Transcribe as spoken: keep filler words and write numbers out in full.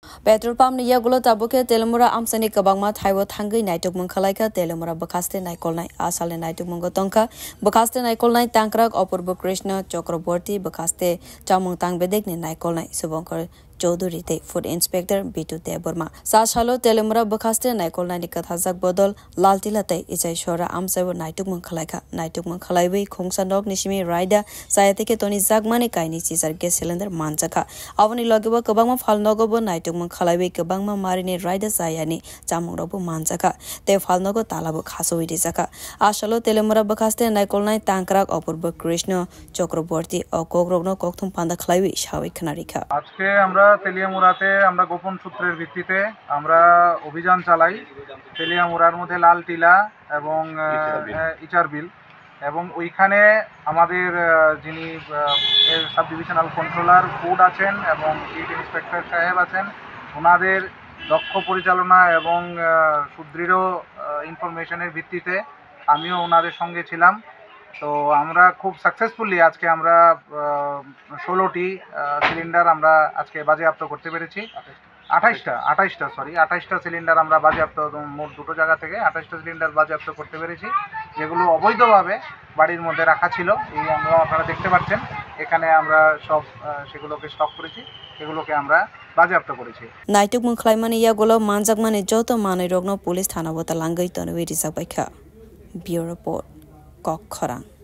Petrol pump ni yagulo tabuk khe Teliamura amchaini kwbangma thaibo thangwi naitukmung khwlaikha Teliamura bwkhaste naikolnai. A salni naitukmungo tongkha bwkhaste naikolnai Tangkrak Apurbo Krishna Chakraborty, bwkhaste chamung tang bedekni naikolnai Subhankar Chaudhary tei Food Inspector Bitu Debbarma. Sa salo Teliamura bwkhaste naikolnaini kwthajak bodol Laltila tei Ichaisora amchaibo naitukmung khwlaikha. Naitukmung khwlaiwi khungsa nokni simi raida chaya tei khe tonijakmani kainwi chichar gas cylinder manjakha. Aboni logebo kwbangma phalnogo bo naitukmung khwlaiwi kwbangma marini raida chayani chamungrokbo manjakha tei phalnogo talabo khasowi rijakha. A salo Teliamura bwkhaste naikolnai Tangkrak Apurbo Krishna Chakraborty o kokrokno kokthum panda khwlaiwi sawi khwnarikha. আজকে আমরা তেলিয়ামুড়াতে আমরা গোপন সূত্রের ভিত্তিতে আমরা অভিযান চালাই। তেলিয়ামুড়ার মধ্যে লাল টিলা এবং, আহ, ইচারবিল। আহ, ইচারবিল এবং ওইখানে আমাদের, আহ, যিনি, আহ, এর সাব ডিভিশনাল কন্ট্রোলার ফুড আছেন এবং চিফ ইন্সপেক্টর সাহেব আছেন, ওনাদের দক্ষ পরিচালনা এবং, আহ, সুদৃঢ়, আহ, ইনফরমেশনের ভিত্তিতে আমিও ওনাদের সঙ্গে ছিলাম। তো আমরা খুব সাকসেসফুলি আজকে আমরা, আহ, ষোলোটি, আহ, সিলিন্ডার আমরা আজকে বাজেয়াপ্ত করতে পেরেছি। আঠাশটা, আঠাশটা, সরি, আঠাশটা সিলিন্ডার আমরা বাজেয়াপ্ত, মোট দুটো জায়গা থেকে আঠাশটা সিলিন্ডার বাজেয়াপ্ত করতে পেরেছি, যেগুলো অবৈধভাবে বাড়ির মধ্যে রাখা ছিল। এই আমরা, আপনারা দেখতে পাচ্ছেন, এখানে আমরা সব, আহ, সেগুলোকে স্টক করেছি, সেগুলোকে আমরা বাজেয়াপ্ত করেছি। Naitukmung khwlaimani yagulo manjakmani joto manwirokno police thanao talangwi tonwi rijakbaikha. Bureau Report, Kok Khorang.